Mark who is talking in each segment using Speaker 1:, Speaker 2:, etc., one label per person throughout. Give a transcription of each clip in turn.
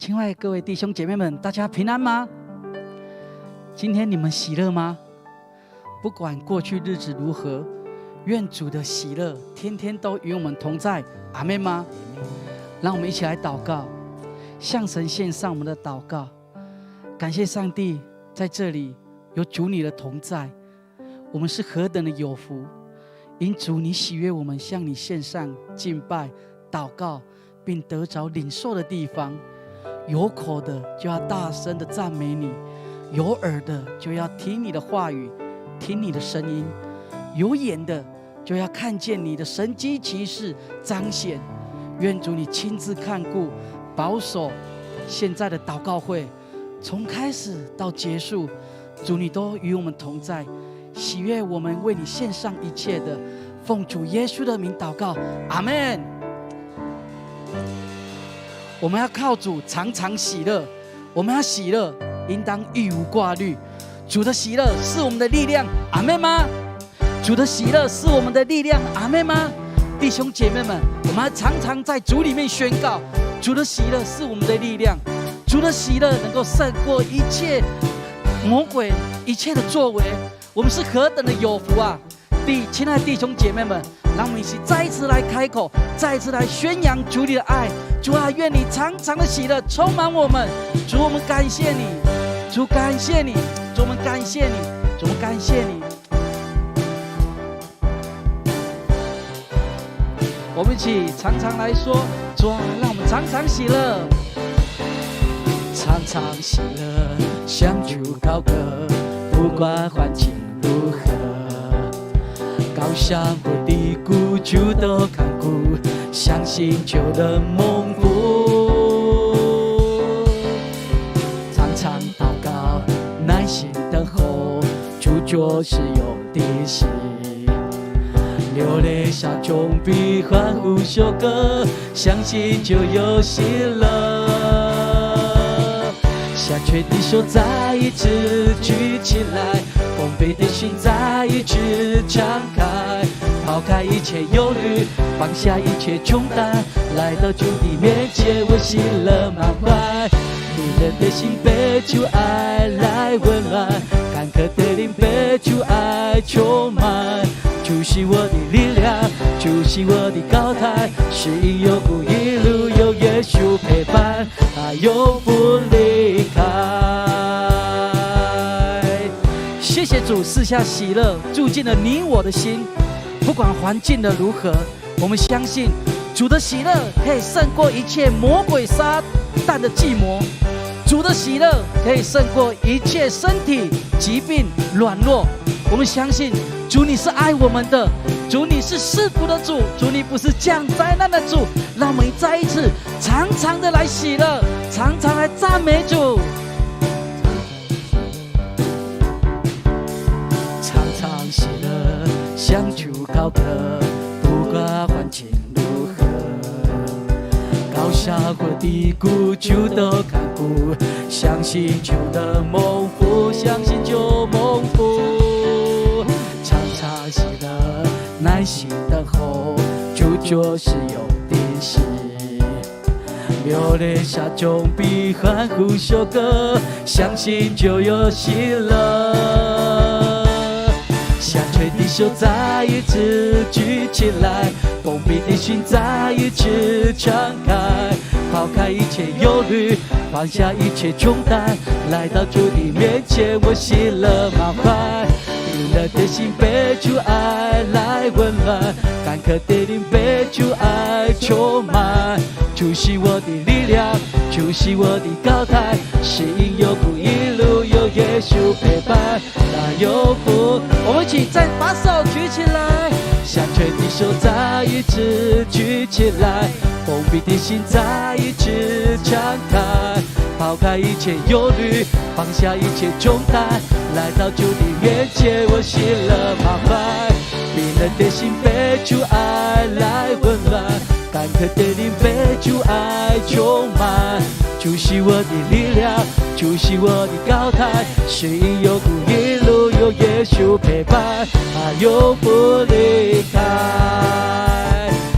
Speaker 1: 親愛的各位弟兄姐妹們，大家平安嗎？今天你們喜樂嗎？不管過去日子如何，願主的喜樂天天都與我們同在。阿們嗎？讓我們一起來禱告，向神獻上我們的禱告。感謝上帝在這裡有主你的同在，我們是何等的有福！因主你喜悅我們向你獻上敬拜、禱告，並得着領受的地方。有口的就要大聲的讚美你，有耳的就要聽你的話語，聽你的聲音；有眼的就要看見你的神蹟奇事彰顯。願主你親自看顧、保守現在的禱告會，從開始到結束，主你都與我們同在，喜悅我們為你獻上一切的，奉主耶穌的名禱告，阿門。我們要靠主常常喜樂，我們要喜樂，應當一無掛慮。主的喜樂是我們的力量，阿們嗎？主的喜樂是我們的力量，阿們嗎？弟兄姐妹們，我們要常常在主裡面宣告，主的喜樂是我們的力量，主的喜樂能夠勝過一切魔鬼一切的作為。我們是何等的有福啊！親愛的弟兄姐妹們，讓我們一起再一次來開口，再一次來宣揚主你的愛。主啊，願你常常的喜樂充滿我們。主，我們感謝你。主，感謝你。主，我們感謝你。主，我們感謝你。我們一起常常來說，主啊，讓我們常常喜樂，常常喜樂，向主高歌，不管環境如何。高山或低谷，主都看顧，相信就能蒙福。常常禱告，耐心等候，主做事有定時。流淚下總比歡呼收割，相信就有喜樂。下垂的手再一次舉起來，封閉的心再一次敞開，拋開一切憂慮，放下一切重擔，來到主的面前，我喜樂滿懷。冰冷的心被主愛來溫暖，乾渴的靈被主愛充滿。主是我的力量，主是我的高台，是因有苦一路有耶穌陪伴，他永不離開。謝謝主賜下喜樂，住進了你我的心。不管環境的如何，我們相信主的喜樂可以勝過一切魔鬼撒旦的計謀。主的喜樂可以勝過一切身體疾病軟弱。我們相信主你是愛我們的，主你是賜福的主，主你不是降災難的主。讓我們再一次常常的來喜樂，常常來讚美主。常常喜樂，向主高歌，不管環境如何，高山或低谷，主都看顧，相信就能蒙福，相信就蒙福。常常喜樂，耐心等候，主做事有定時。流淚下總比歡呼收割，相信就有喜樂。下垂的手再一次舉起來，封閉的心再一次敞開，拋開一切憂慮，放下一切重擔，來到主的面前，我喜樂滿懷。冰冷的心被主愛來溫暖，乾渴的靈被主愛充滿。主是我的力量，主是我的高台，是因有苦一路有耶穌陪伴，他永不。我們一起再把手舉起來，下垂的手再一次舉起來，封閉的心再一次敞開，拋開一切憂慮，放下一切重擔，來到主的面前，我喜樂滿懷。冰冷的心被主愛來溫暖，乾渴的靈被主愛充滿。主是我的力量，主是我的高台，是因有苦一路有耶穌陪伴，他永不離開。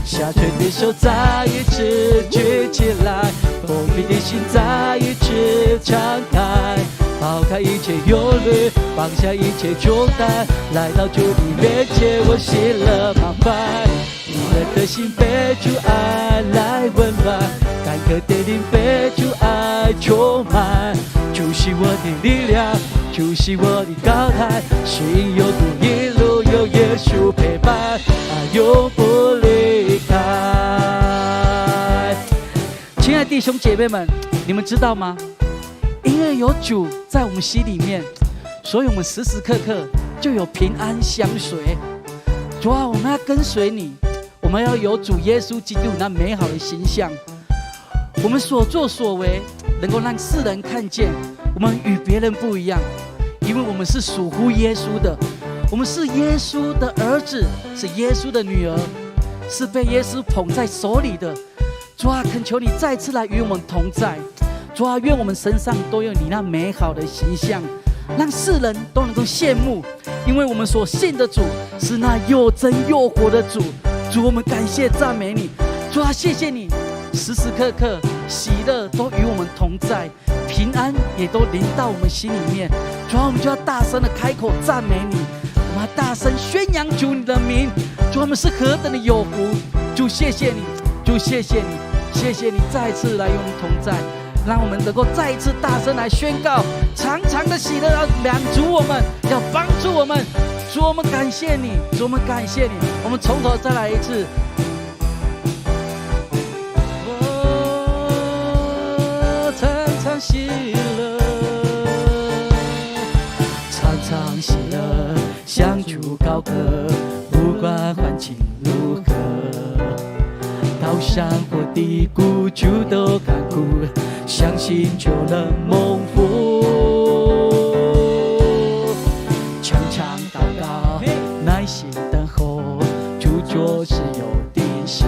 Speaker 1: 下垂的手再一次舉起來，封閉的心再一次敞開，拋開一切憂慮，放下一切重擔，來到主的面前，我喜樂滿懷。燜熱的心被主愛來溫暖，乾渴的靈被主愛充滿。主是我的力量，主是我的高台，是蔭有苦一路有耶穌陪伴，啊，永不離開。親愛的弟兄姐妹們，你們知道嗎？因為有主在我們心裡面，所以我們時時刻刻就有平安相隨。主啊，我們要跟隨你，我們要有主耶穌基督那美好的形象。我們所作所為，能夠讓世人看見我們與別人不一樣，因為我們是屬乎耶穌的，我們是耶穌的兒子，是耶穌的女兒，是被耶穌捧在手裡的。主啊，懇求你再次來與我們同在。主啊，願我們身上都有你那美好的形象，讓世人都能夠羨慕，因為我們所信的主是那又真又活的主。主，我們感謝讚美你。主啊，謝謝你，時時刻刻喜樂都與我們同在，平安也都臨到我們心裡面。主啊，我們就要大聲的開口讚美你，我們要大聲宣揚主你的名。主，我們是何等的有福！主，謝謝你，主，謝謝你，謝謝你再次來與我們同在，讓我們能夠再一次大聲來宣告，常常的喜樂要滿足我們，要幫助我們。主，我們感謝你，主，我們感謝你。我們從頭再來一次。我常常喜樂，常常喜樂，向主高歌，不管環境如何，高山或低谷，主都看顧，相信就能蒙福。常常禱告，耐心等候，主做事有定時。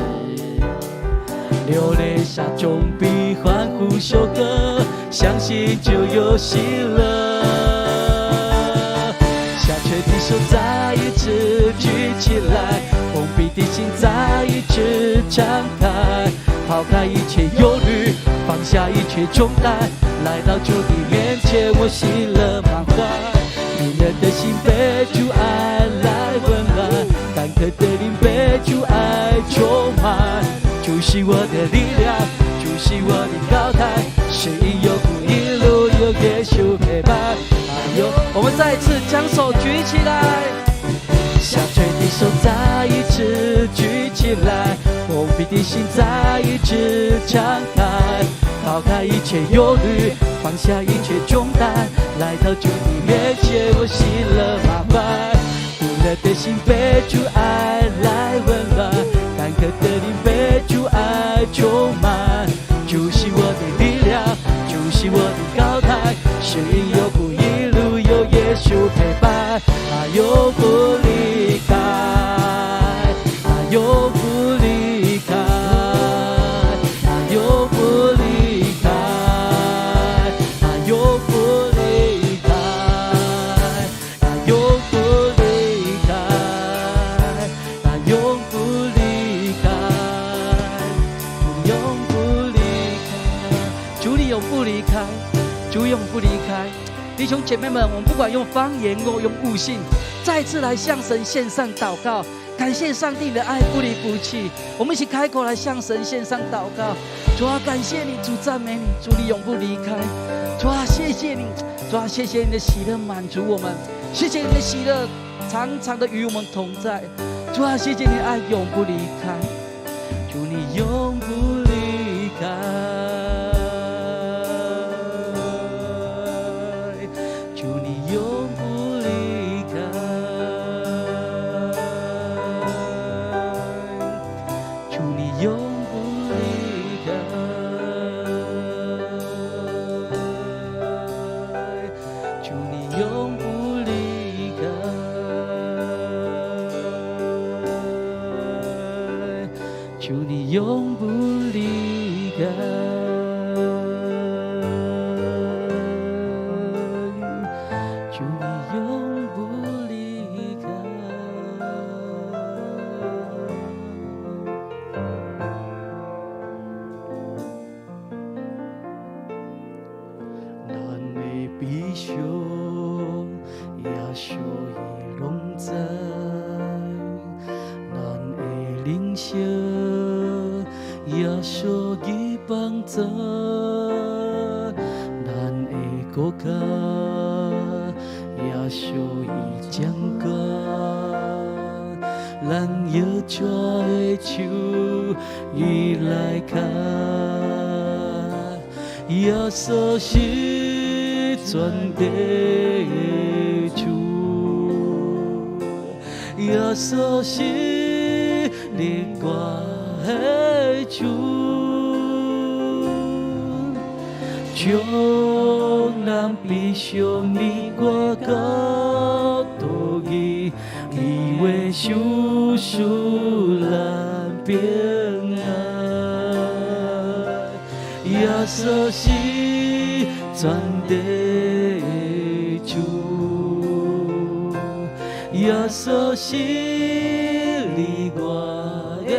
Speaker 1: 流淚撒種比歡呼收割，相信就有喜樂。下垂的手再一次舉起來，封閉的心再一次敞開，拋開一切憂慮，放下一切重擔，來到主的面前，我喜樂滿懷。燜熱的心被主愛來溫暖，乾渴的靈被主愛充滿。主是我的力量，主是我的高台，是蔭有苦一路有耶穌陪伴。哎呦，我們再一次將手舉起來，下垂的手再一次舉起來，封閉的心再一次敞開，拋開一切憂慮，放下一切重擔，來到主的面前，我喜樂滿懷。燜熱的心被主愛來溫暖，乾渴的靈被主愛充滿。主是我的力量，主是我的高台，是蔭有苦一路有耶穌陪伴，他永不離開，他永不離開，他永不離開，他永不離開，他永不離開，他永不離開，永不離開，主你永不離開，主永不離開。弟兄姐妹們，我們不管用方言或用悟性，再次來向神獻上禱告，感謝上帝的愛不離不棄。我們一起開口來向神獻上禱告。主啊，感謝你，主讚美你，主你永不離開。主啊，謝謝你，主啊，謝謝你的喜樂滿足我們，謝謝你的喜樂常常的與我們同在。主啊，謝謝你的愛永不離開，主你永不離開。主你永不離開，主你永不離開，主你永不離開，主你永不離開。主你永不離開。領受，耶穌伊幫助，咱的國家，耶穌伊掌權，咱搖帶的手伊來牽，耶穌是全地的主，耶穌是你我的主，將咱悲傷你我交託伊，伊會賞賜咱平安。耶穌是全地的主，耶穌是你我的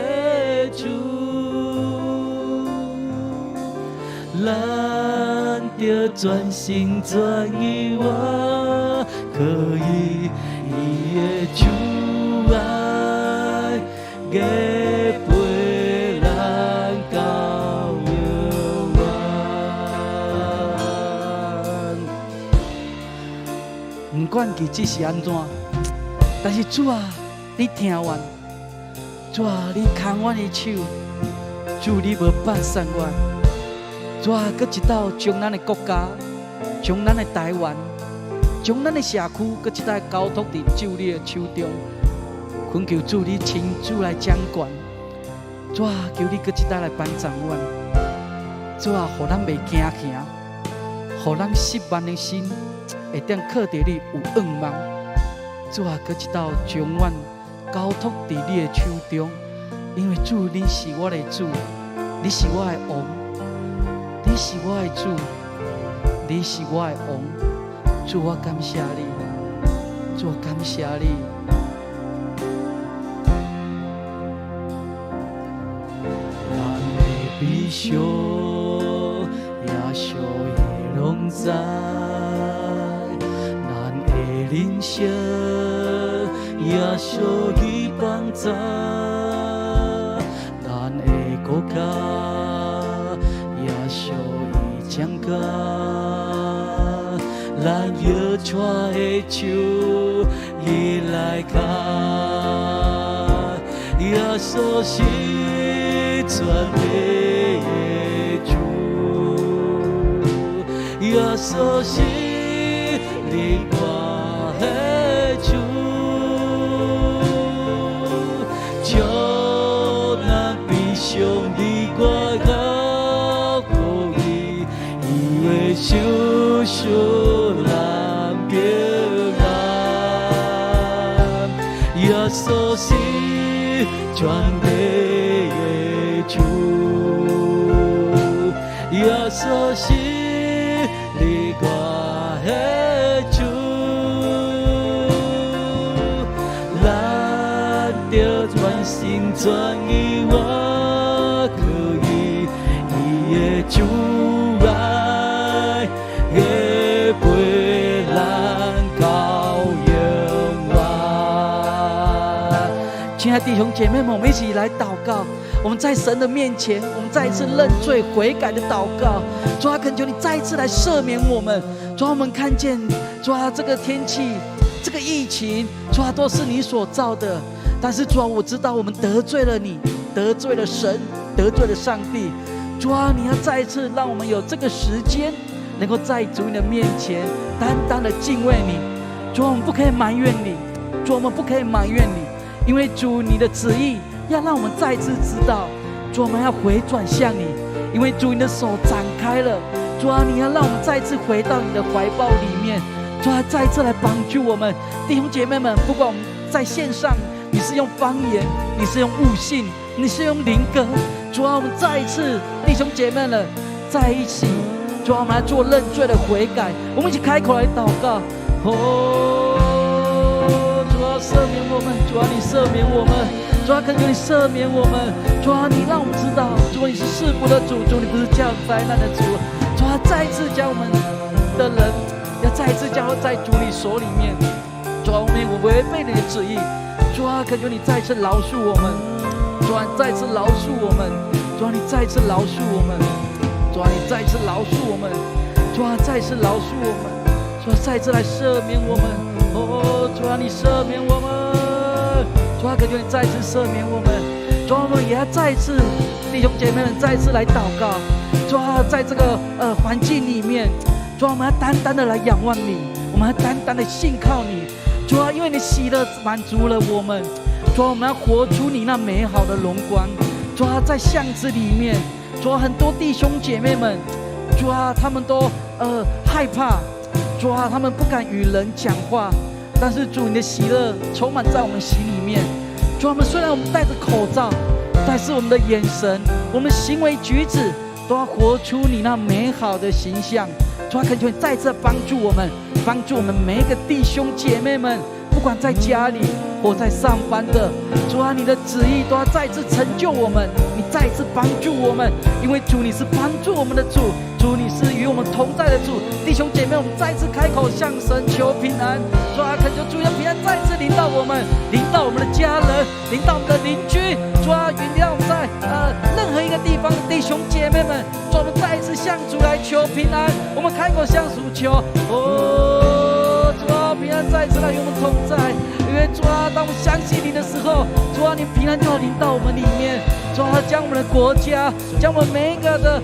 Speaker 1: 主，咱著全心全意倚靠伊，伊的慈愛會陪咱到永遠。毋管日子是按怎，但是主啊，你疼阮，主啊，你牽阮的手，主你無放散阮，主啊，閣一道將咱的國家，將咱的台灣，將咱的社區，閣一道交託佇主你的手中，懇求主你親自來掌權，主啊，求你閣一道來幫助阮，主啊，予咱袂驚嚇，予咱失望的心會當靠著你有盼望。主啊，閣一道將阮交託佇你的手中，因為主你是我的主，你是我的王，你是我的主，你是我的王。主，我感謝你，主，我感謝你。咱的悲傷，耶穌伊攏知；咱的人生，耶穌伊幫助。咱的國家，耶穌伊掌權。咱搖帶的手，伊來牽。耶穌是全地的主，耶穌是你我的主，將咱悲傷你我交予伊，伊會賞賜咱平安。耶穌是全地的主，耶穌是你我的主，咱著全心全意倚靠伊，伊的慈愛會陪咱到永遠。親愛的弟兄姐妹們，我們一起來禱告。我們在神的面前，我們再一次認罪悔改的禱告。主啊，懇求你再一次來赦免我們。主啊，我們看見，主啊，這個天氣、這個疫情，主啊，都是你所造的。但是主啊，我知道我們得罪了你，得罪了神，得罪了上帝。主啊，你要再一次讓我們有這個時間，能夠在主你的面前單單的敬畏你。主啊，我們不可以埋怨你，主，我們不可以埋怨你，因為主你的旨意要讓我們再次知道，主，我們要回轉向你，因為主你的手展開了，主啊，你要讓我們再次回到你的懷抱裡面，主啊，再次來幫助我們弟兄姐妹們，不管我們在線上，你是用方言，你是用悟性，你是用靈歌，主啊，我們再一次弟兄姐妹們在一起，主啊，我們來做認罪的悔改，我們一起開口來禱告。哦，主啊，赦免我們，主啊，你赦免我們，主啊，懇求你赦免我們，主啊，你讓我們知道，主啊，你是賜福的主，主你不是降災難的主，主啊，再一次將我們的人要再一次交在主你手裡面，主啊，我們違背你的旨意，主啊，懇求你再一次饒恕我們。主啊，再次饒恕我們，主啊，你再次饒恕我們，主啊，你再次饒恕我們，主啊，再次饒恕我們，主啊，再次來赦免我們。哦，主啊，你赦免我們，主啊，懇求你再次赦免我們。主啊，我們也要再次，弟兄姐妹們再次來禱告。主啊，在這個環境裡面，主啊，我們要單單的來仰望你，我們要單單的信靠你。主啊，因為你喜樂滿足了我們。主啊，我們要活出你那美好的榮光。主啊，在巷子裡面，主啊，很多弟兄姐妹們，主啊，他們都害怕，主啊，他們不敢與人講話。但是主，你的喜樂充滿在我們心裡面。主啊，我們雖然我們戴着口罩，但是我們的眼神、我們行為舉止，都要活出你那美好的形象。主啊，懇求你再次幫助我們，幫助我們每一個弟兄姐妹們，不管在家裡或在上班的，主啊，你的旨意都要再次成就我們，你再次幫助我們，因為主你是幫助我們的主，主你是與我們同在的主。弟兄姐妹，我們再次開口向神求平安，主啊，懇求主的平安再次臨到我們，臨到我們的家人，臨到我們的鄰居，主啊，臨到我們在任何一個地方的弟兄姐妹們，主，我們再一次向主來求平安，我們開口向主求，哦，主啊，平安再次來與我們同在，因為主啊，當我們相信你的時候，主啊，你平安就要臨到我們裡面，主啊，將我們的國家，將我們每一個的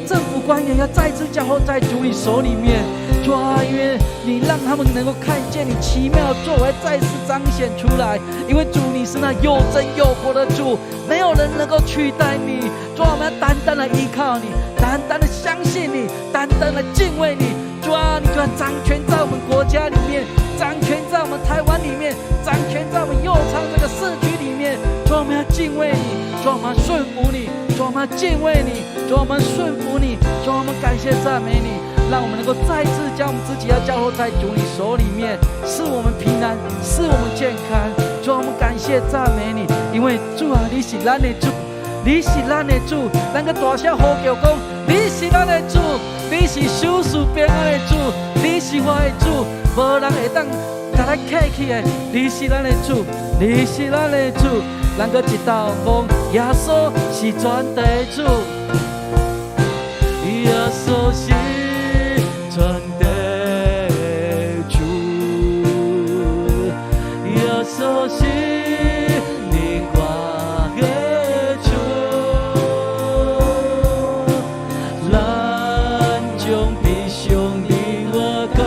Speaker 1: 政府官員要再次交托在主你手裡面，主啊，因為你讓他們能夠看見你奇妙作為再次彰顯出來，因為主你是那又真又活的主，沒有人能夠取代你。主啊，我們要單單的依靠你，單單的相信你，單單的敬畏你。主啊，你就要掌權在我們國家裡面，掌權在我們台灣裡面，掌權在我們右昌這個社區裡面。主啊，我們要敬畏你，主啊，我們要順服你，主啊，我們要敬畏你，主啊，我們順服你，主啊，我們感謝讚美你，讓我們能夠再次將我們自己要交托在主你手裡面，賜我們平安，賜我們健康。主啊，我們感謝讚美你，因為主啊，你是咱的主，你是咱的主，咱閣大聲呼叫講，你是咱的主，你是賞賜平安的主，你是我的主，無人會當共咱客去的。你是咱的主，你是咱的主，咱閣一道講，耶穌是全地主，耶穌是全地主，耶穌是你我的主，咱將悲傷你我交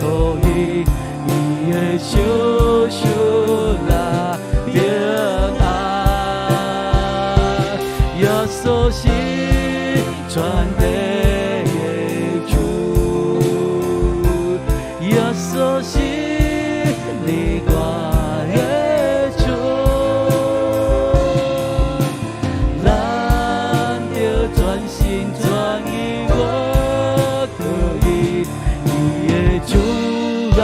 Speaker 1: 託予伊的手手來平安。耶穌是全地的主，耶穌是你我的主，咱著全心全意倚靠伊，伊的慈愛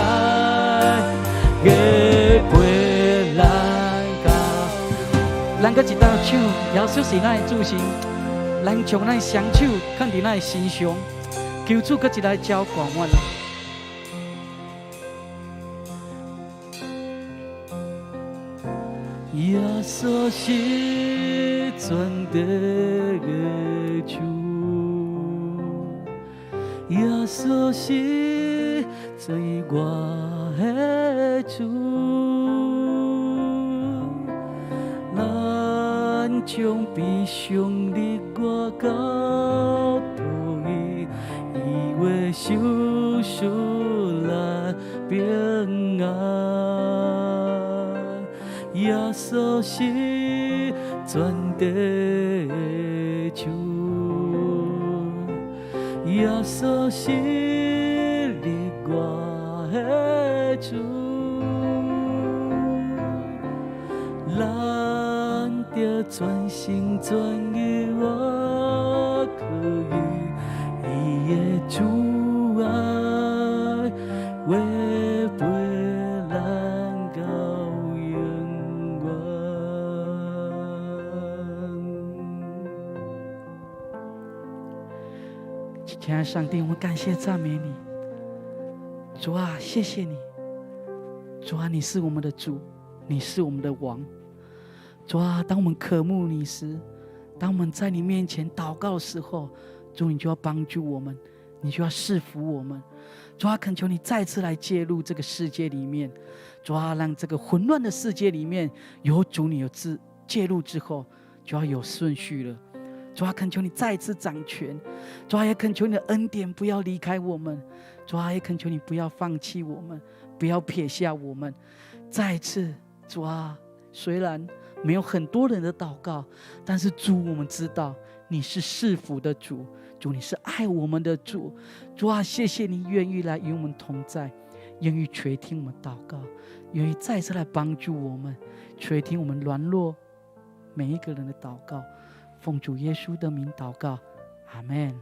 Speaker 1: 會陪咱到。咱閣一道唱，耶穌是咱的主時，咱將咱雙手囥佇咱的身上，求主閣一來澆灌阮。耶穌是全地的主，耶穌是最我的主，咱將悲傷日我交託伊，伊會賞賜咱平安。耶穌是全地的主，耶穌是你我的主，咱著全心全意倚靠伊，伊的慈愛會陪咱到永遠。親愛的上帝，我們感謝讚美你，主啊，謝謝你，主啊，你是我們的主，你是我們的王，主啊，主啊，當我們渴慕你時，當我們在你面前禱告的時候，主你就要幫助我們，你就要賜福我們。主啊，懇求你再次來介入這個世界裡面，主啊，讓這個混亂的世界裡面有主你有自介入之後，就要有順序了。主啊，懇求你再次掌權。主啊，也懇求你的恩典不要離開我們。主啊，也懇求你不要放棄我們，不要撇下我們。再次，主啊，雖然沒有很多人的禱告，但是主，我們知道你是賜福的主，主你是愛我們的主。主啊，謝謝你願意來與我們同在，願意垂聽我們禱告，願意再次來幫助我們，垂聽我們軟弱每一個人的禱告。奉主耶穌的名禱告，阿門。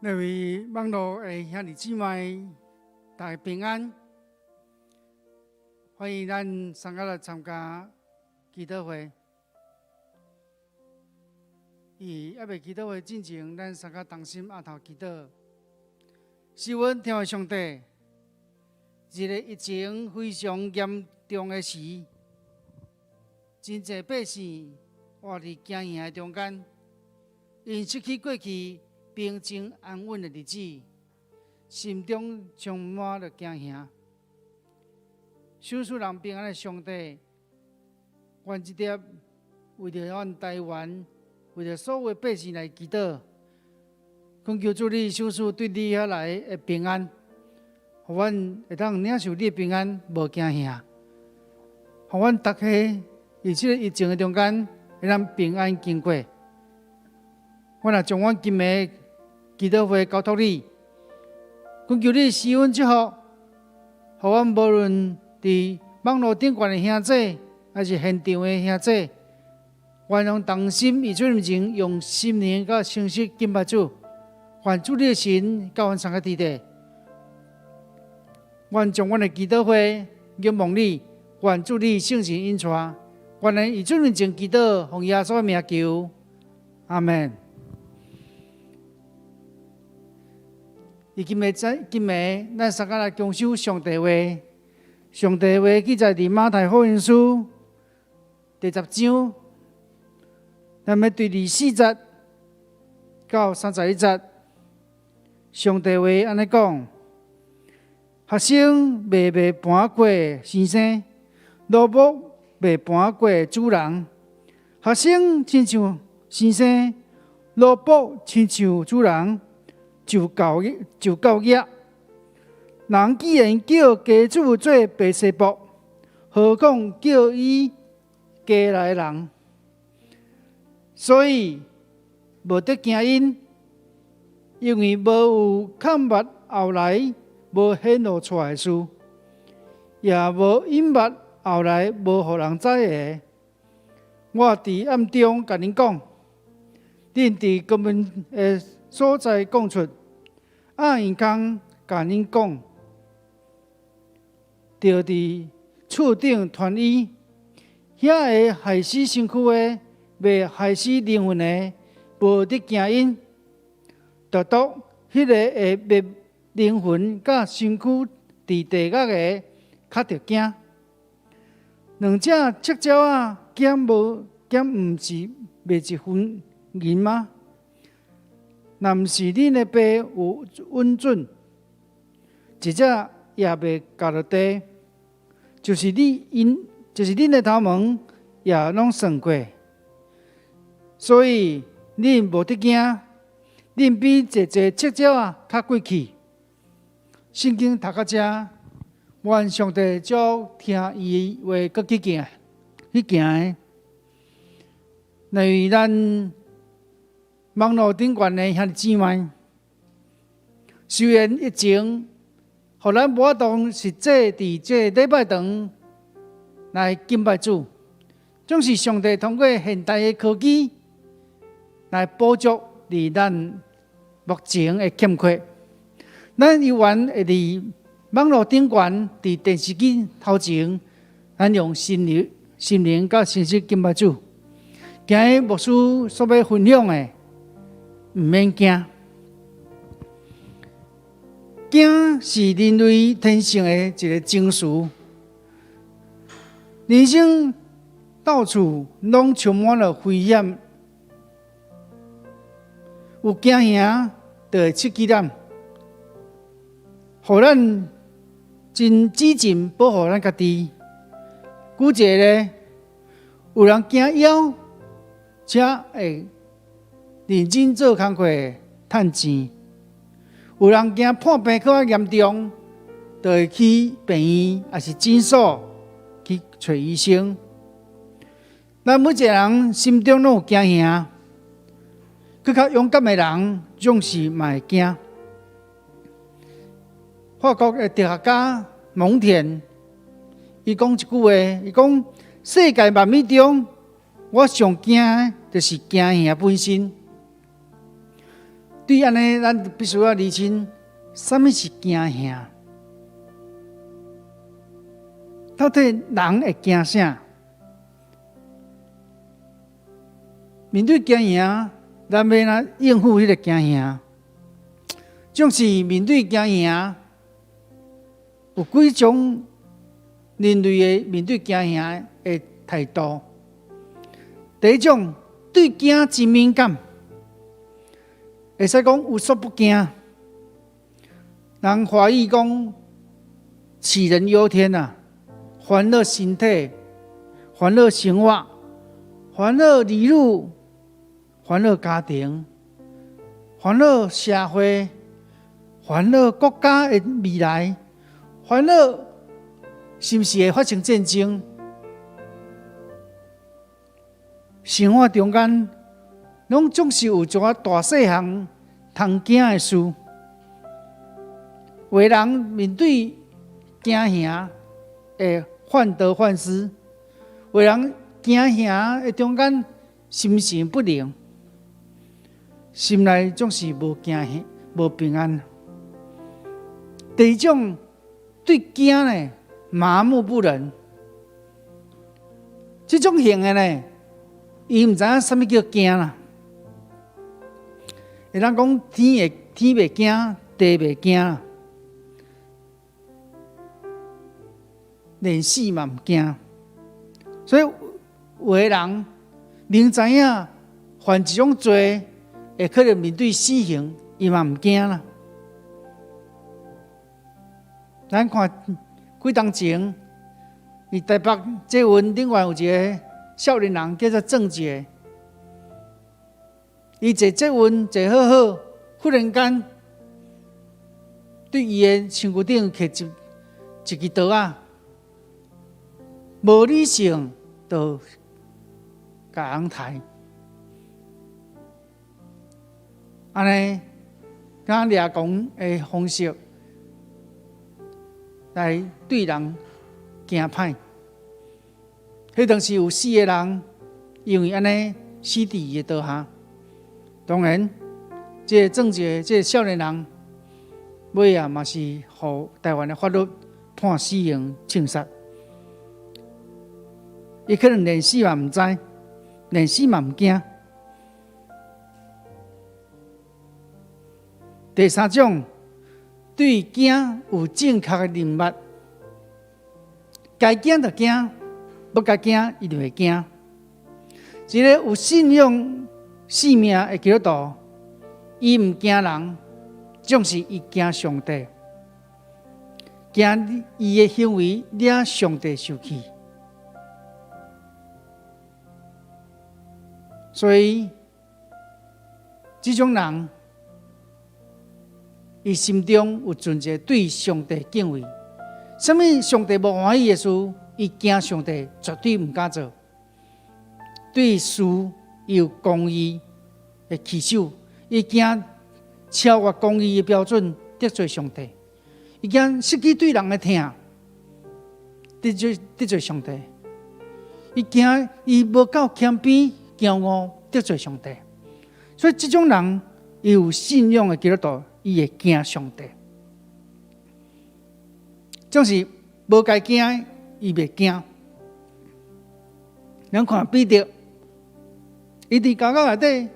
Speaker 2: 各位網路的兄弟姊妹，大家平安！歡迎咱三個來參加祈禱會。佇猶未祈禱會進前，咱三個同心徛頭祈禱。是阮天父上帝，這个疫情非常嚴重的時，真濟百姓活佇驚嚇的中間，𪜶失去過去平靜安穩的日子，心中充滿著驚嚇。賞賜人平安的上帝，願這粒為著阮台灣，為著所有百姓來祈禱，懇求主你賞賜對你遐來的平安，予阮會當領受你的平安，無驚嚇。予阮逐家佇這个疫情的中間，會當平安經過。阮也將阮今暝祈禱會交託你，懇求你賜阮祝福，予阮無論佇網路頂懸的兄弟，抑是現場的兄弟，阮攏同心以主面前，用心靈佮誠實敬拜主，願主你的神佮阮相佮佇咧。阮將阮的祈禱會仰望你，願主你聖神引帶，願咱以主面前祈禱，奉耶穌的名求，阿門。伊今暝在今暝，咱三個來共守上帝話。上帝話記載佇馬太福音書第十章，咱欲對24節到31節。上帝話按呢講：學生袂袂盤過先生，奴僕袂盤過主人。學生親像先生，奴僕親像主人。就夠就夠額。人既然叫家主做別西卜，何況叫伊家內人？所以無得驚𪜶，因為無有藏密後來無顯露出來的事，也無隱密後來無予人知的。我佇暗中共恁講，恁佇光明的所在講出。暗空共恁講，就佇厝頂傳語，遐會害死身軀的，袂害死靈魂的，無得驚𪜶。獨獨彼个會滅靈魂佮身軀佇地獄的，較著驚。兩隻赤鳥仔，敢無敢毋是賣一分銀嗎？若毋是恁的爸有允准，一隻也袂降落地。就是你𪜶，就是恁的頭毛也攏算過。所以恁無得驚，恁比濟濟赤鳥仔較貴氣。聖經讀到遮，願上帝祝福聽伊的話閣去行，去行的。因為咱網路頂懸的兄弟姊妹，雖然疫情，予咱無法度實際佇這個禮拜堂來敬拜主，總是上帝通過現代的科技來補足佇咱目前的欠缺。咱猶原會佇網路頂懸，佇電視機頭前，咱用心靈、心靈佮誠實敬拜主。今日牧師所欲分享的，毋免驚。驚是人類天性的一個情緒，人生到處攏充滿了危險，有驚嚇就會刺激咱，予咱真精進保護咱家己。舉一個例，有人驚枵，才會認真做工課趁錢；有人驚破病閣較嚴重，就會去病院抑是診所去揣醫生。咱每一個人心中攏有驚嚇，閣較勇敢的人總是嘛會驚。法國的哲學家蒙田，伊講一句話，伊講世界萬物中，我上驚的就是驚嚇本身。對按呢，咱必須愛釐清，啥物是驚嚇？到底人會驚啥？面對驚嚇，咱欲按怎應付彼个驚嚇？總是面對驚嚇，有幾種人類的面對驚嚇的態度。第一種，對驚真敏感，會使講無所不驚。人華語講杞人憂天啊，煩惱身體，煩惱生活，煩惱兒女，煩惱家庭，煩惱社會，煩惱國家的未來，煩惱是毋是會發生戰爭？生活中間，攏總是有一寡大細項通驚的事。有的人面對驚嚇會患得患失，有的人驚嚇的中間心神不寧，心內總是無驚嚇、無平安。第二種對驚呢麻木不仁，這種型的呢，伊毋知影啥物叫驚啦。會當講天會天袂驚，地袂驚，連死嘛毋驚。所以有的人明知影犯這種罪，會可能面對死刑，伊嘛毋驚啦。咱看幾冬前，佇台北捷運頂懸有一個少年人叫做鄭捷，伊坐捷運坐好好，忽然間對伊的身軀頂揢一一支刀仔，無理性就共人刣，按呢，敢掠狂的方式來對人行歹。彼當時有四個人因為按呢死佇伊的刀下。當然，這個鄭捷這個少年人，尾仔嘛是予台灣的法律判死刑槍殺。伊可能連死嘛毋知，連死嘛毋驚。第三種，對驚有正確的認識，該驚就驚，無該驚伊就會驚。一個有信仰生命的基督徒，伊毋驚人，總是伊驚上帝，驚伊的行為惹上帝受氣。所以，這種人，伊心中有存一個對上帝敬畏。啥物上帝無歡喜的事，伊驚上帝絕對毋敢做。對事伊有公義的持守，伊驚超越公義的標準得罪上帝，伊驚失去對人的疼，得罪上帝，伊驚伊無夠謙卑驕傲得罪上帝，所以這種人伊有信仰的基督徒，伊會驚上帝，總是無該驚，伊袂驚。咱看彼得，伊佇監獄內底，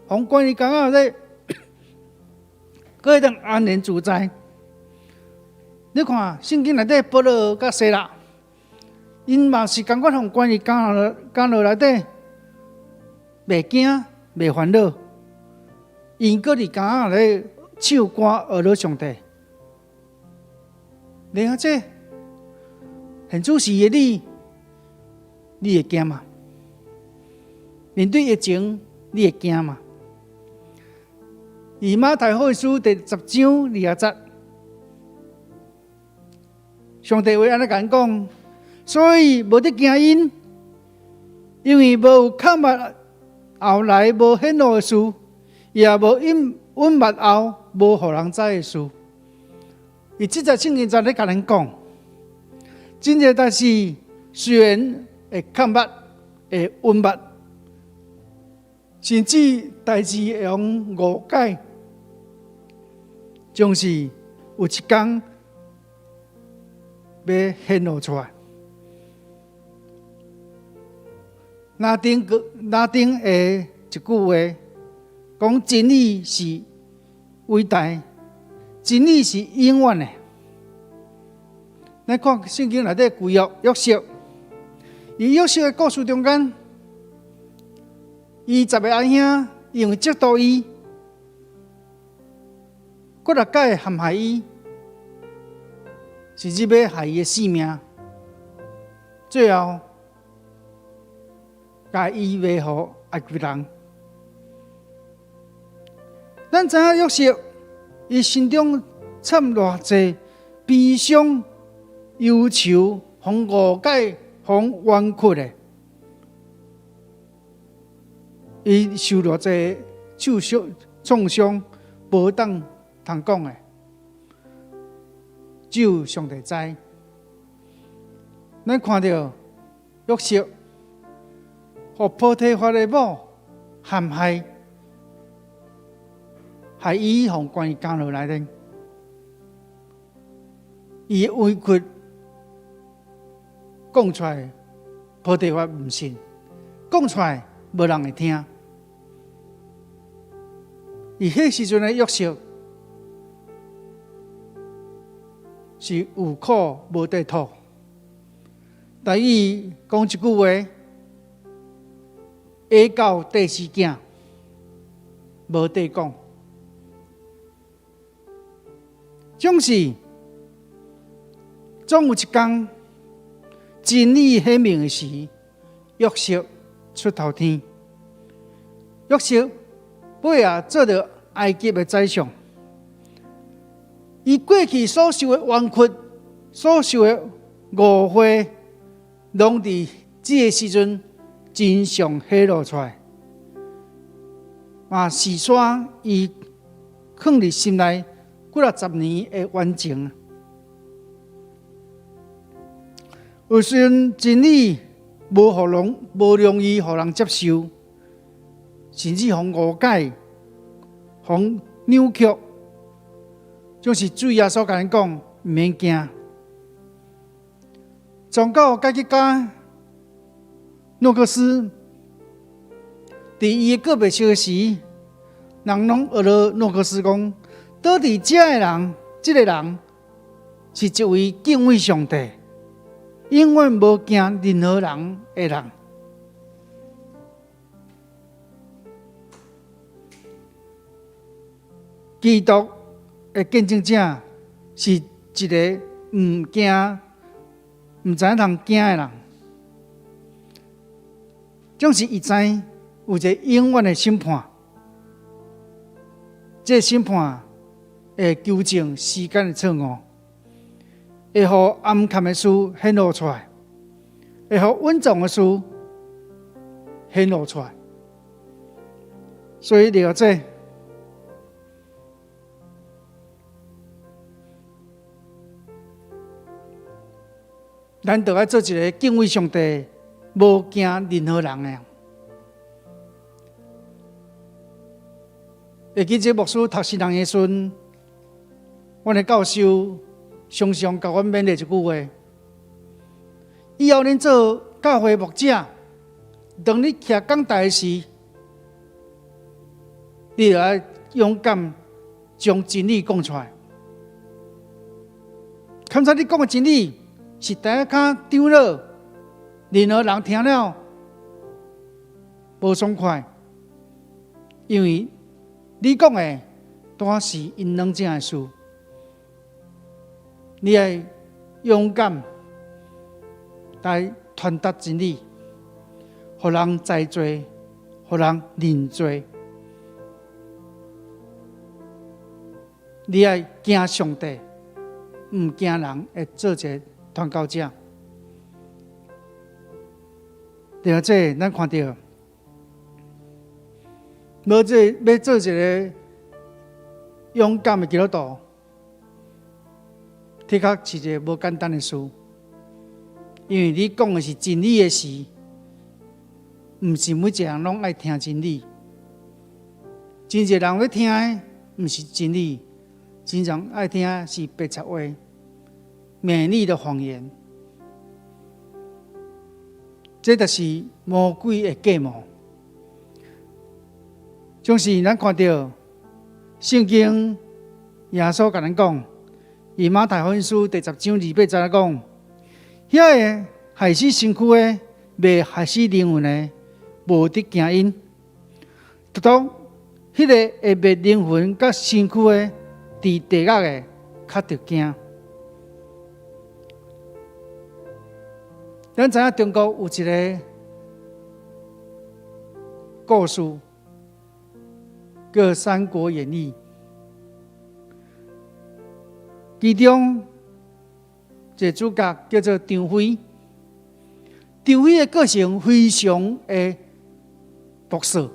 Speaker 2: 予關佇監獄內底，閣會當安然自在。你看聖經內底保羅佮西拉，𪜶嘛是仝款予關佇監獄內底，袂驚袂煩惱，𪜶閣佇監獄內底唱歌呵咾上帝。你看這現主時的你，你會驚嗎？面對疫情，你會驚嗎？以馬太福音書第10章20節，上帝話按呢共咱講，所以無得驚𪜶，因為無有藏密後來無顯露的事，也無隱隱密後無予人知的事。伊這節聖經在咧共咱講，真濟代誌雖然會藏密，會隱密，甚至代誌會予誤解，總是有一工欲顯露出來。拉丁的一句話講：真理是偉大，真理是永遠的。咱看聖經內底舊約約瑟，佇約瑟的故事中間，伊十個阿兄因為嫉妒伊，幾若擺陷害伊，甚至欲害伊的性命，最後共伊賣予埃及人。咱知影約瑟，伊心中摻偌濟悲傷、憂愁、予誤解、予冤屈的，伊受偌濟受傷、創傷，無當通講的，只有上帝知。咱看著約瑟，予波提乏的某陷害，害伊予關佇監牢內底，伊的委屈講出來，波提乏毋信，講出來無人會聽。伊彼時陣的約瑟是有苦無地吐，但伊講一句話：下到帝師囝，無地講。總是總有一工真理顯明的時，約瑟出頭天。約瑟尾仔做著埃及的宰相，伊過去所受的冤屈、所受的誤會，攏佇這个時陣真相顯露出來。嘛，洗刷伊囥佇心內幾若十年的冤情。有時陣真理無容易予人接受，甚至予誤解、予扭曲，總是主耶穌共咱講，毋免驚。宗教改革家諾克斯，佇伊的告別式時，人攏呵咾諾克斯講：倒佇遮的人，這个人是一位敬畏上帝，永遠無驚任何人的人。基督的見證者是一个毋驚、毋知影通驚的人，總是伊知有一个永遠的審判，這个審判會糾正時間的錯誤，會予暗崁的事顯露出來，會予隱藏的事顯露出來。所以了解，咱著愛做一个敬畏上帝、無驚任何人的人。會記這牧師讀新人的時陣，阮的教授常常共阮勉勵一句話：以後恁做教會牧者，當你徛講台時，你著愛勇敢將真理講出來。堪使你講的真理是淡仔較長老，任何人聽了無爽快，因為你講的拄是𪜶兩者的事。你愛勇敢來傳達真理，予人知罪，予人認罪。你愛驚上帝，毋驚人，會做一个傳教者。對這咱看著，欲做一个勇敢的基督徒，的確是一个無簡單的事。因為你講的是真理的時，毋是每一个人攏愛聽真理。真濟人欲聽的，毋是真理，真正愛聽的是白賊話、美麗的謊言。這就是魔鬼的計謀。總是咱看著聖經耶穌共咱講，佇馬太福音書第十章二八節來講，遐个害死身軀的，袂害死靈魂的，無得驚𪜶。獨獨彼个會滅靈魂佮身軀的，佇地獄的，較著驚。咱知影中國有一个故事，叫《三國演義》，其中一个主角叫做張飛。張飛的個性非常的朴素。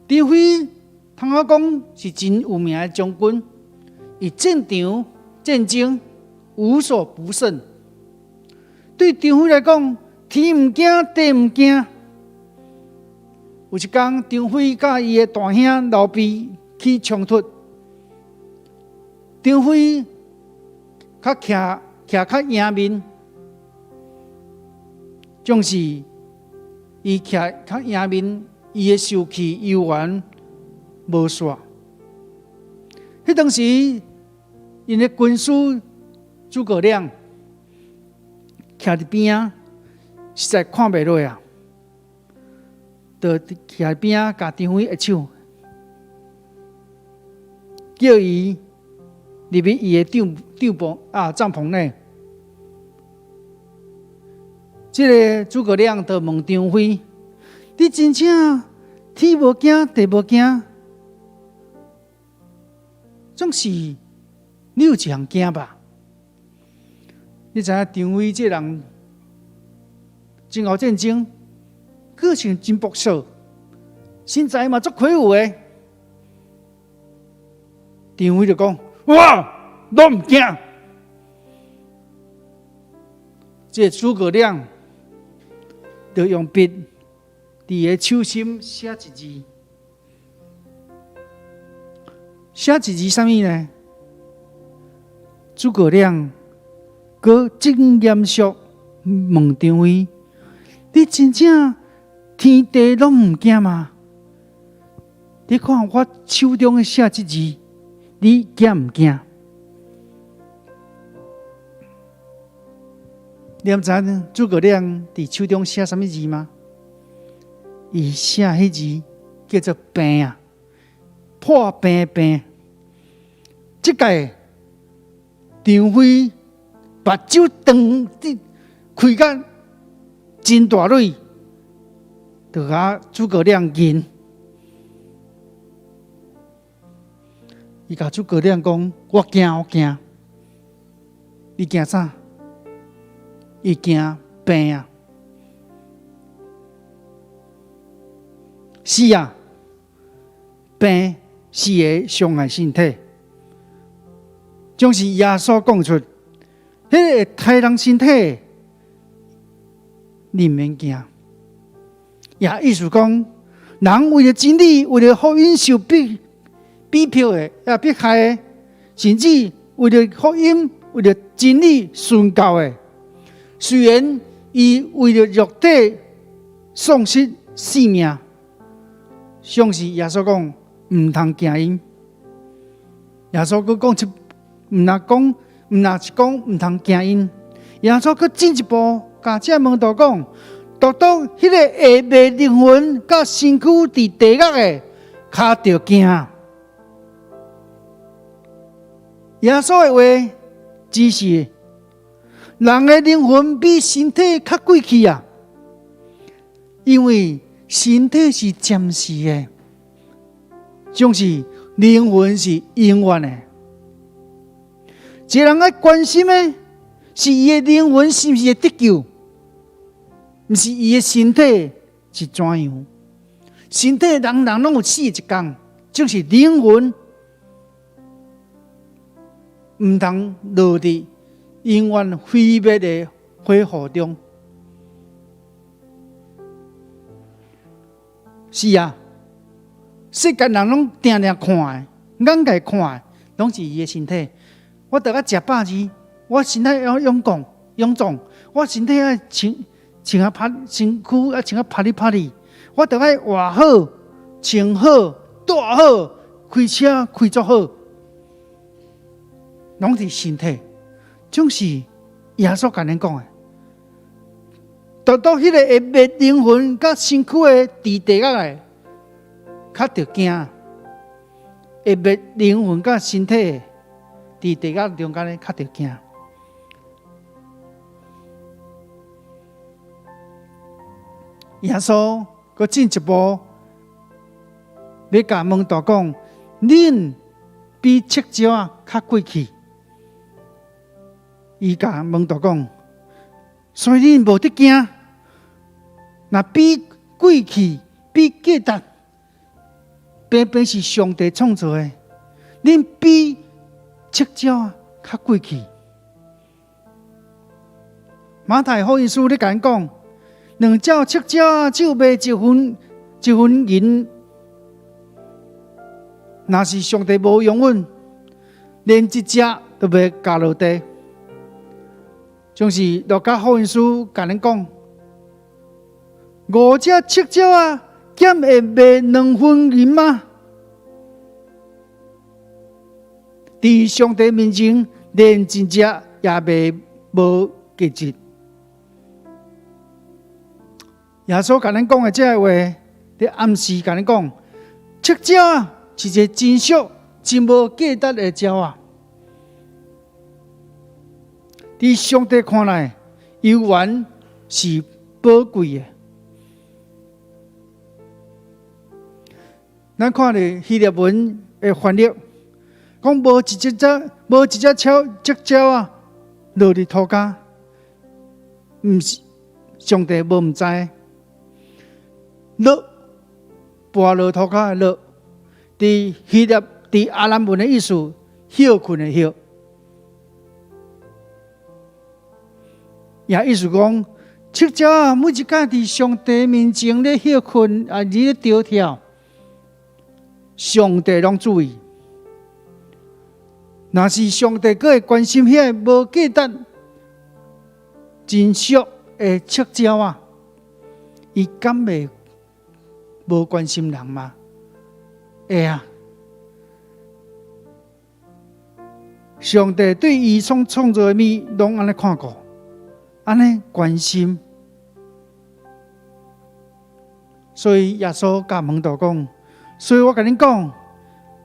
Speaker 2: 張飛通好講是真有名的將軍，伊戰場戰爭無所不勝。對張飛來講，天毋驚地毋驚。有一工，張飛佮伊的大兄劉備起衝突，張飛較徛徛較贏面，總是伊徛較贏面，伊的受氣猶原無煞。彼當時，𪜶的軍師諸葛亮徛佇邊仔，實在看袂落啊！就徛佇邊仔，共張飛握手，叫伊入去伊的帳帳篷啊帳篷內。這个諸葛亮就問張飛：你真正天無驚地無驚，總是你有一項驚吧？你知影張飛這人真𠢕戰爭，個性真朴素，身材嘛足魁梧的。張飛就講：我攏毋驚。這个諸葛亮就用筆佇伊的手心寫一字，寫一字啥物呢？諸葛亮閣真嚴肅問張飛：你真正天地攏毋驚嗎？你看我手中寫這字，你驚毋驚？你毋知影諸葛亮佇手中寫啥物字嗎？伊寫彼字叫做病啊，破病病。這屆張飛目睭長開甲真大蕊，就共諸葛亮認。伊共諸葛亮講：我驚，我驚。伊驚啥？伊驚病啊！是啊，病是會傷害身體。總是耶穌講出，彼個會刣人身體，你毋免驚。也意思講，人為著真理，為著福音受逼逼迫的，也迫害的，甚至為著福音、為著真理殉教的，雖然伊為著肉體喪失性命，像是耶穌講，毋通驚𪜶。耶穌閣講出，毋若講，毋若是講毋通驚𪜶。耶穌閣進一步共這門徒講，獨獨彼個會賣靈魂佮身軀佇地獄的，較著驚。耶穌的話指示人的靈魂比身體較貴氣啊，因為身體是暫時的，總是靈魂是永遠的。一個人愛關心的是伊的靈魂是毋是會得救，毋是伊的身體是怎樣。身體人人攏有死的一天，就是靈魂毋通落佇永遠毀滅的火湖中。是啊，世間人攏定定看的，眼界看的，攏是伊的身體。我著愛食飽字，我身體要勇壯，勇壯。我身體愛穿穿啊拍身軀愛穿啊拍哩拍哩。我著愛活好、穿好、住好、開車開足好，攏是身體。總是耶穌共恁講的，獨獨彼個會滅靈魂佮身軀的佇地獄的，較著驚；會滅靈魂佮身體的佇地獄中間的，較著驚。耶穌閣進一步欲共門徒講：恁比赤鳥仔較貴氣。伊共門徒講，所以恁無得驚。若比貴氣，比價值，平平是上帝創造的，恁比赤鳥仔較貴氣。馬太福音書咧共咱講，兩隻赤鳥仔只有賣一分一分銀，若是上帝無容允，連一隻都袂降落地。像是路加福音書共咱講，五隻赤鳥仔敢會賣兩分銀嗎？佇上帝面前，連一隻也袂無價值。耶穌共咱講的這个話，佇暗示共咱講，赤鳥仔是一个真俗、真無價值的鳥仔。佇上帝看來，猶原是寶貴的。咱看著希臘文的翻譯，講無一隻隻，無一隻鳥，隻鳥仔落佇塗跤，毋是上帝無毋知。落，跋落塗跤的落，佇希臘佇亞蘭文的意思，歇睏的歇。也意思講，赤鳥仔每一擺佇上帝面前咧歇睏，啊，佇咧跳跳，上帝攏注意。若是上帝閣會關心遐個無價值、真俗的赤鳥仔，伊敢會無關心人嗎？會啊！上帝對伊所創造的物攏按呢看顧，按呢關心。所以耶穌共門徒講：所以我共恁講，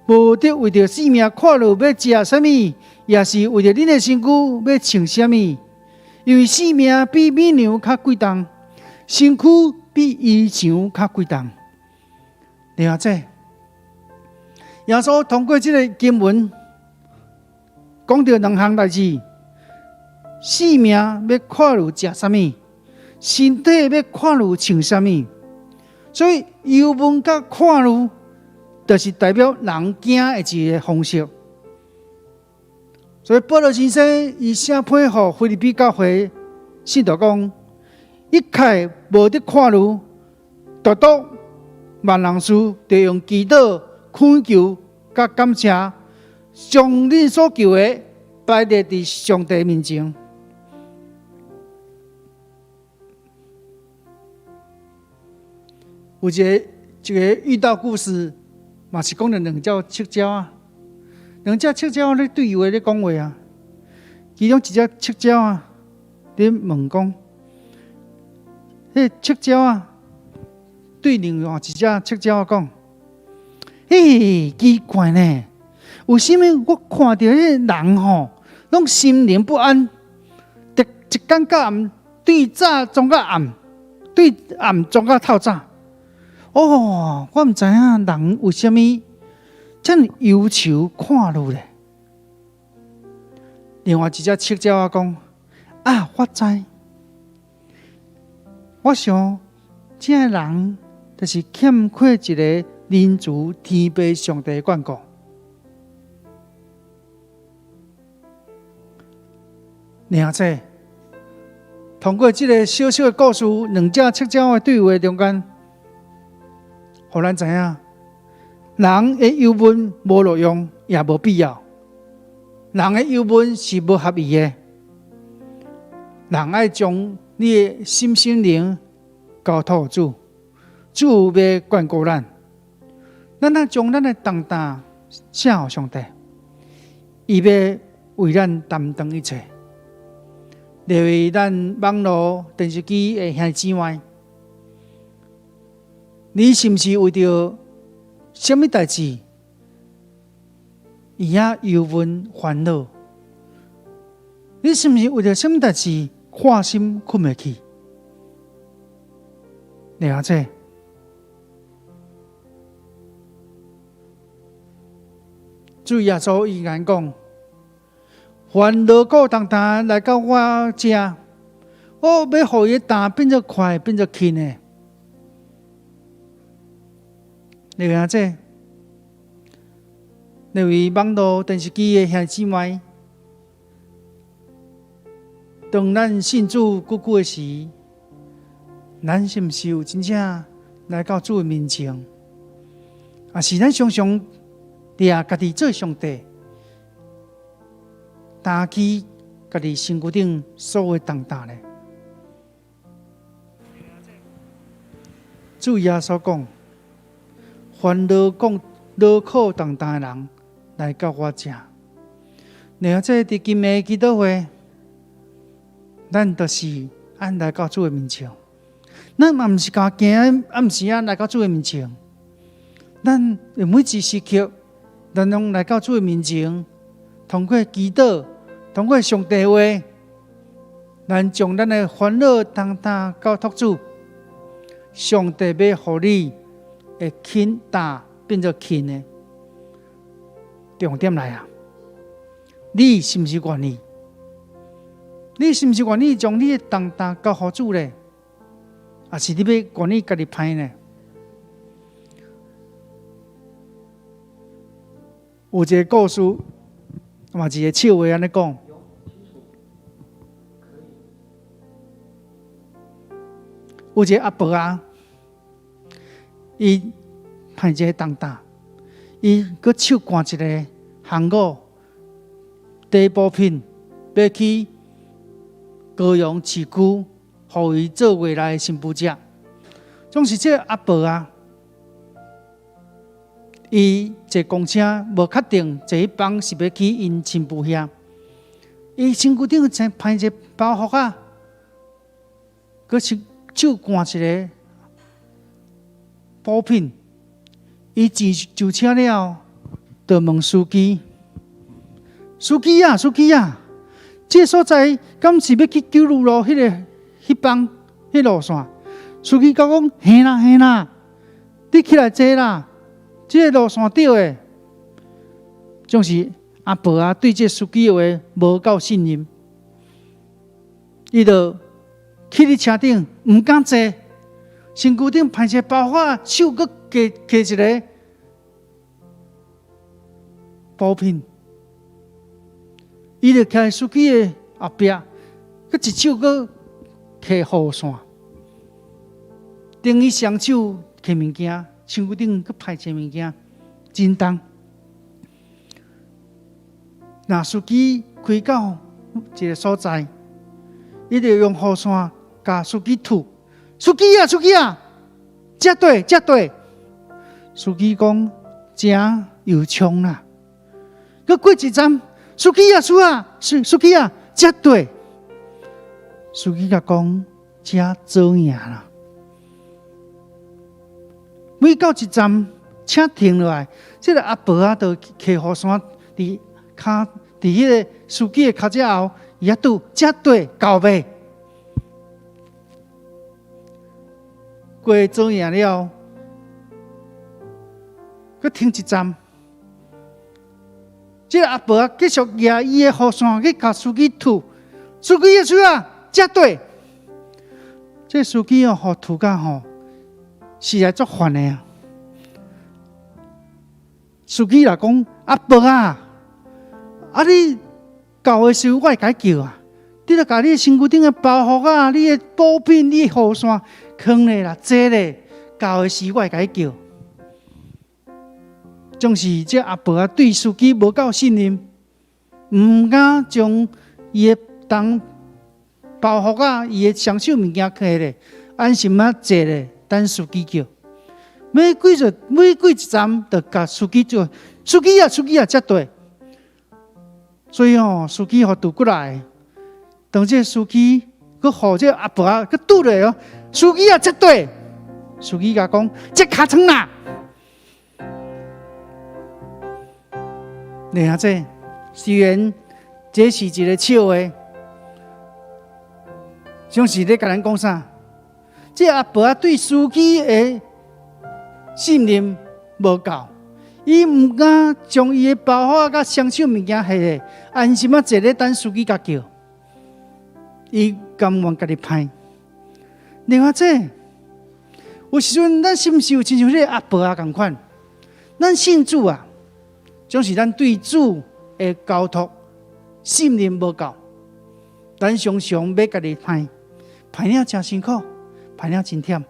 Speaker 2: 無得為著性命看慮欲食啥物，抑是為著恁的身軀欲穿啥物。因為性命比米糧較貴重，身軀比衣裳較貴重。了解。耶穌通過這个經文講著兩項代誌：性命欲看慮食啥物，身體欲看慮穿啥物。所以憂悶佮看慮，就是代表人驚的一个方式。所以保羅先生伊寫批予腓立比教會信徒講：一概無得看慮，獨獨萬人事，著用祈禱、懇求佮感謝，將恁所求的擺列佇上帝面前。有一个一个寓道故事，嘛是講著兩隻赤鳥仔，兩隻赤鳥仔咧對話咧講話啊。其中一隻赤鳥仔咧問講：彼赤鳥仔對另外一隻赤鳥仔講：欸，奇怪呢，為啥物我看著彼个人吼，攏心靈不安，逐一工到暗，對早裝到暗，對暗裝到透早。哦，我毋知影人為啥物遮爾憂愁看慮咧。另外一隻赤鳥仔講：啊，我知，我想這个人就是欠缺一个仁慈天父上帝的眷顧。爾且，通過這个小小的故事，兩隻赤鳥的對話中間，予咱知影，人的憂悶無路用，也無必要。人的憂悶是無合意的。人愛將你的心心靈交託予主，主欲眷顧咱。咱愛將咱的重擔卸予上帝，伊欲為咱擔當一切。例如咱網路電視機的兄弟姊妹，你是毋是為著啥物代誌，伊遐憂悶煩惱？你是毋是為著啥物代誌看心睏袂去？了解。主耶穌伊共講：凡勞苦重擔來到我遮，我欲予伊的擔變做快，變做輕的。你明這？你為網路電視機的兄弟姊妹，當咱信主久久的時，咱是毋是有真正來到主的面前？抑是咱常常掠家己做上帝，擔起家己身軀頂所有的重擔咧？主耶穌講：凡勞苦勞苦重擔的人來到我遮。然後這佇今暝祈禱會，咱就是按來到主的面前。咱嘛毋是干驚暗時仔來到主的面前，咱每一時刻，咱攏來到主的面前，通過祈禱，通過上帝話，咱將咱的煩惱重擔交託主，上帝欲予你的輕擔變做輕的。重點來啊！你是毋是願意？你是毋是願意將你的重擔交予主咧？抑是你欲願意家己攀咧？有一個故事，嘛一個笑話按呢講。有一個阿婆啊，伊攀一个重擔，伊閣手掛一个香果提補品，欲去高雄市區，予伊做未來的新婦食。總是這个阿婆啊，伊坐公車無確定這一班是欲去𪜶新婦遐，伊身軀頂先攀一个包袱仔，閣是手掛一个補品。伊上上車了後，就問司機：司機啊，司機啊，這個所在敢是欲去九如路彼个彼幫彼路線？司機講講，嘿啦嘿啦，你起來坐啦，這個路線對的。總是阿婆仔對這個司機的話無夠信任，伊就去佇車頂，毋敢坐，身軀頂歹一個包袱，手閣提一个補品，伊就徛司機的後壁，閣一手閣提雨傘，等於雙手提物件，身軀頂閣歹一個物件，真重。若司機開到一個所在，伊就用雨傘共司機吐，司機啊，司機啊，這對，這對。司機講這油槍啦。閣過一站，司機啊，司啊，司機啊，這對。司機共講這左營啦。每到一站，車停落來，這個阿婆仔就提雨傘佇跤佇彼个司機的跤脊後，伊遐拄這對到未？過左營了，閣停一站。這個阿婆仔繼續舉伊的雨傘去共司機吐，司機啊，司啊，這對。這個司機哦，予吐甲吼，實在足煩的啊！司機若講阿婆啊，啊你到的時候我會共你叫啊，你著共你身軀頂的包袱啊，你的補品、你的雨傘囥咧啦，坐咧，到的時我會共你叫。總是這阿婆仔對司機無夠信任，毋敢將伊的重包袱啊，伊的雙手物件揢咧，安心仔坐咧，等司機叫。每過一站，就共司機叫，司機啊，司機啊，這對。所以吼，司機予拄過來，當這個司機閣予這個阿婆仔閣拄落哦，司機啊，這對。司機共講，這尻川啦。你看這，雖然這是一個笑話，像是咧共咱講啥？這阿婆仔對司機的信任無夠，伊毋敢將伊的包袱佮雙手物件下咧，安心仔坐咧等司機共叫，伊甘願家己歹。你看這，有時陣咱是毋是有親像彼个阿婆仔仝款？咱信主啊，總是咱對主的交託信任無夠，咱常常欲家己歹，歹了誠辛苦，歹了真忝。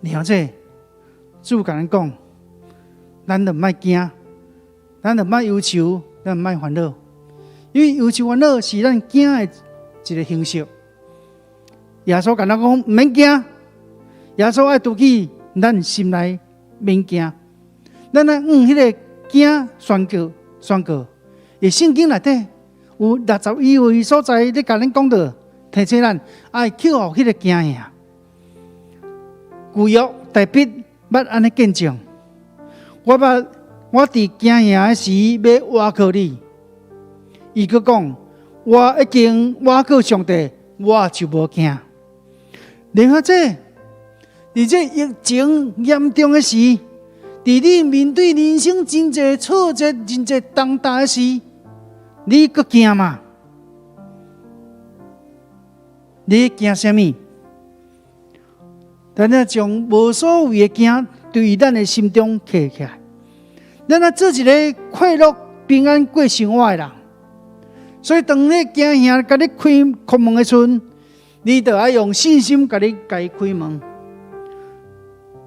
Speaker 2: 了解，主共咱講，咱就莫驚，咱就莫憂愁，咱莫煩惱，因為憂愁煩惱是咱驚的一個形式。耶穌共咱講，毋免驚，耶穌愛拄去咱心內免驚，咱愛向彼个驚宣告宣告。佇聖經內底有61位所在咧，共咱講著，提醒咱愛克服彼个驚嚇。舊約大衛捌按呢見證，我捌我佇驚嚇的時欲倚靠你，伊閣講，我已經倚靠上帝，我就無驚。然後這佇這疫情嚴重的時，佇你面對人生真濟挫折、真濟重擔的時，你閣驚嗎？你驚啥物？咱愛將無所謂的驚對咱的心中提起來，咱愛做一个快樂平安過生活的人。所以，當你驚嚇共你開叩門的時陣，你就愛用信心共你共伊開門。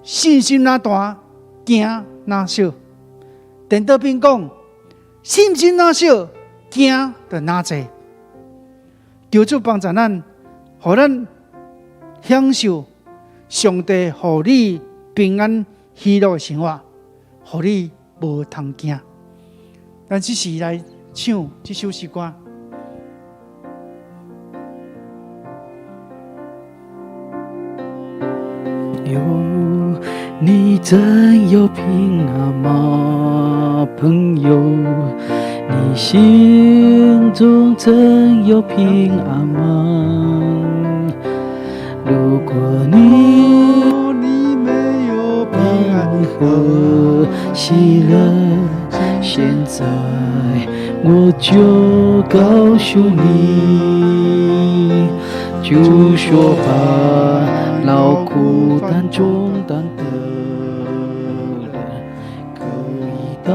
Speaker 2: 信心若大，驚若少。顛倒變講，信心若少，驚就若濟。求主幫助咱，予咱享受上帝予你平安喜樂的生活，予你無通驚。咱這時來唱這首詩歌。
Speaker 1: 有你真有平安嗎？朋友，你心中真有平安嗎？如果你
Speaker 2: 你沒有平安
Speaker 1: 和喜樂，現在我就告訴你，就說煩勞苦擔重擔的人，可以到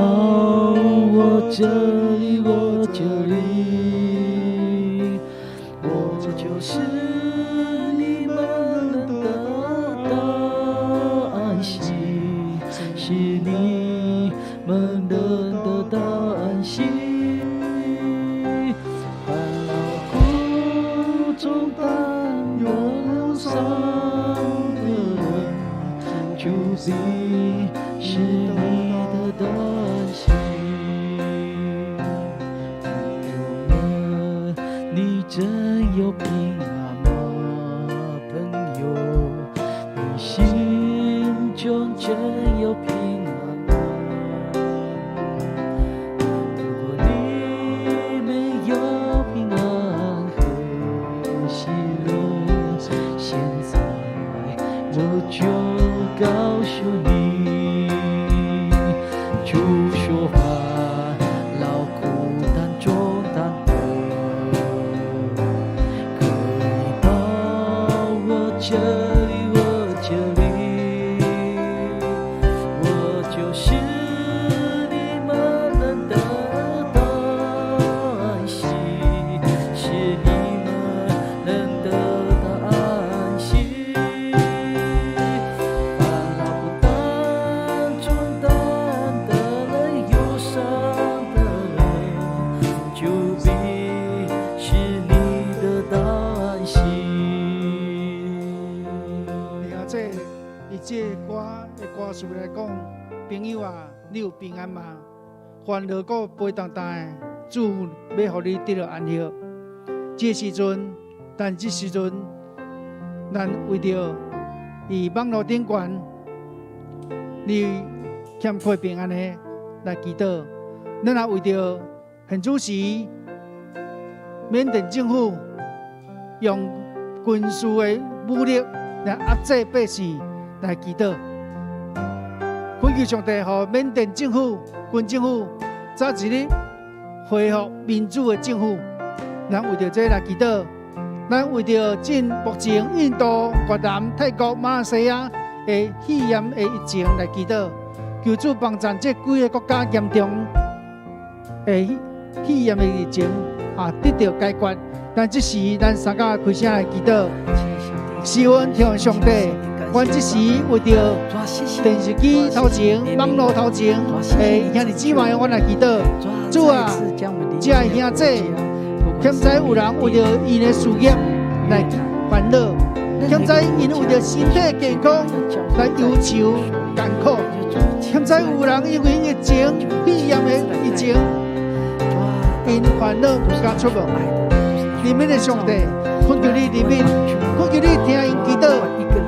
Speaker 1: 我這裡，我這裡，我就是你們能得到安息，是你們能得到安息。煩勞苦重擔憂傷的人，就必使你得到安息。朋友們，你真有平安嗎？朋友，你心中真有平安嗎？如果你沒有平安和喜樂，現在我就告訴你，就說煩勞苦擔重擔的人，可以到我這裡，我這裡，我就是你們能得到安息，是你們能得到安息。煩勞苦擔重擔的人，憂傷的人，就必使你得到安息。
Speaker 2: 而這以這個歌的歌詞來講，朋友啊，你有平安嗎？煩惱閣背重擔的，主欲予你得著安息。這時陣，但這時陣，咱為著佇網路頂懸，你欠缺平安的來祈禱。咱也為著現此時緬甸政府用軍事的武力來壓制百姓來祈禱。懇求上帝，予緬甸政府、軍政府早一日恢復民主的政府。咱為著這來祈禱，咱為著這目前印度、越南、泰國、馬來西亞的肺炎的疫情來祈禱，求主幫贊這幾个國家嚴重的肺炎的疫情啊得著解決。咱這時，咱三個開聲來祈禱，是阮天父上帝，阮這時為著電視機頭前、網路頭前的兄弟姊妹，阮來祈禱。主啊，這个兄弟，現在有人為著𪜶的事業來煩惱，現在𪜶為著身體健康來憂愁艱苦，現在有人因為疫情、肺炎的疫情，𪜶煩惱毋敢出門。憐憫的上帝，懇求你憐憫，懇求你聽𪜶祈禱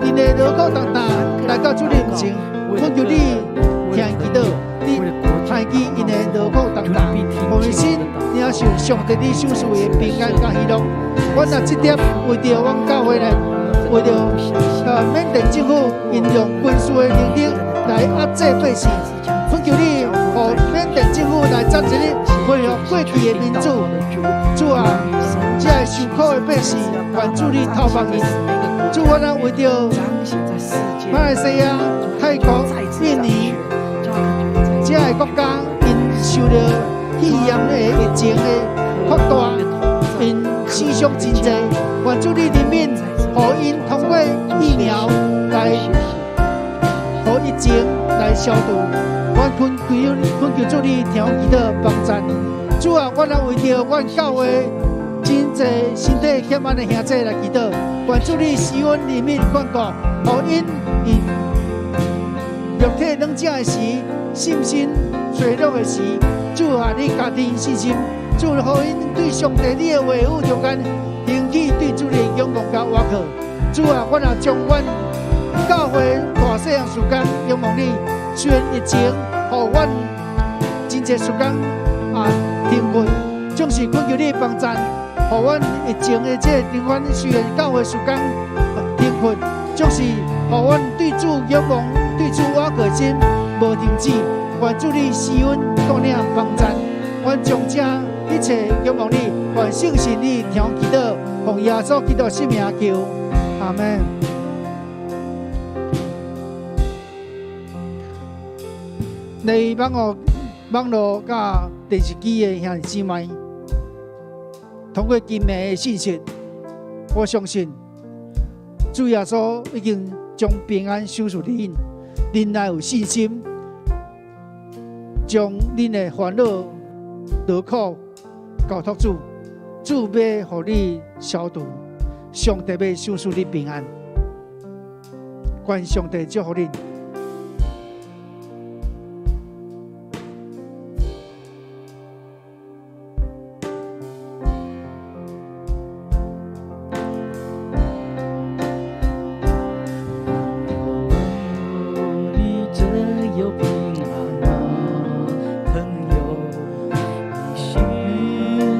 Speaker 2: ，𪜶的勞苦重擔來到主你面前，懇求你聽𪜶祈禱，你聽見𪜶的勞苦重擔，予𪜶心領受上帝你賞賜的平安佮喜樂。阮若這點為著阮教會來，為著緬甸政府𪜶用軍事的能力來壓制百姓，懇求你予緬甸政府來早一日恢復過去的民主。主啊，這个受苦的百姓，願主你透望𪜶。主，阮若為著馬來西亞、泰國、印尼這个國家，𪜶受著肺炎的疫情的擴大，𪜶死傷真濟。願主你憐憫，予𪜶通過疫苗來，予疫情來消除。阮懇求，懇求主你聽阮祈禱幫贊。主啊，阮若為著阮教會真濟身體欠安的兄弟來祈禱，願主你施恩憐憫看顧，予𪜶佇肉體軟弱的時，信心脆弱的時，主啊，你加添信心，主予𪜶對上帝你的話語中間興起對主的仰望佮倚靠。主啊，阮也將阮教會大細項時間仰望你，雖然疫情予阮真切事工啊停困，總是懇求你幫贊，予阮疫情的這個長款雖然教會事工停困，總是予阮對主仰望、對主倚靠心無停止。願主你施恩顧念幫贊，阮將這一切仰望你，願聖神你聽祈禱，奉耶穌基督聖名求，阿門。你網絡佮電視機的兄弟姊妹，通過今暝的信息，我相信主耶穌已經將平安賞賜恁，恁若有信心，將恁的煩惱、勞苦交託主，主欲予你消除，上帝欲賞賜你平安，願上帝祝福恁。
Speaker 1: 你真有平安嗎，朋友？你心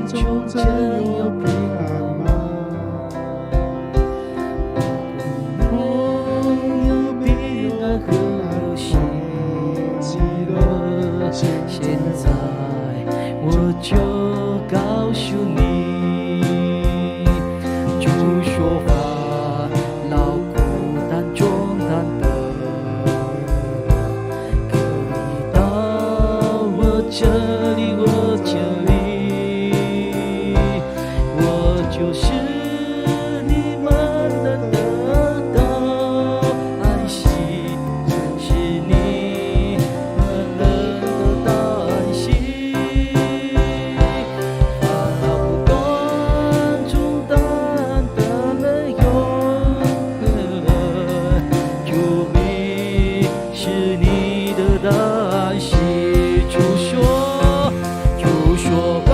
Speaker 1: 中真有平安嗎？如果沒有平安和喜樂，現在我就告訴你，主說煩惱苦擔重擔的，可以到我這裡，我這裡，我就是你們能得到安息，是你們能得到安息。煩惱苦擔重擔的沒有，主必使你得到安息。主說，主說煩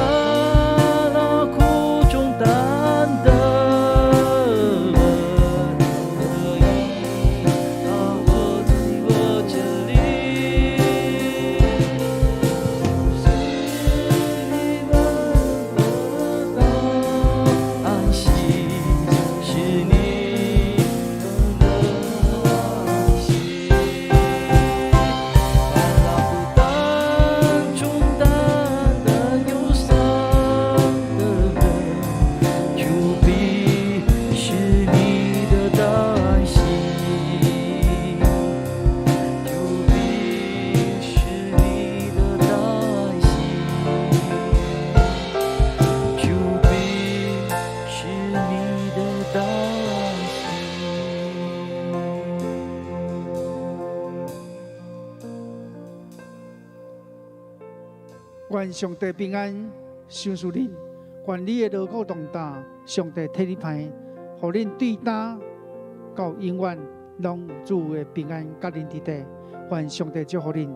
Speaker 1: 惱苦重擔的，可以到我這裡，使你們得到安息，使你們得到安息。煩惱苦擔重擔的憂傷的人，主必使你得到安息，主必使你得到安息，主必使你得到安息。
Speaker 2: 願上帝平安賞賜恁，願你的勞苦重擔，上帝替你擔，予恁對今到永遠攏有主的平安佮恁佇底。願上帝祝福恁。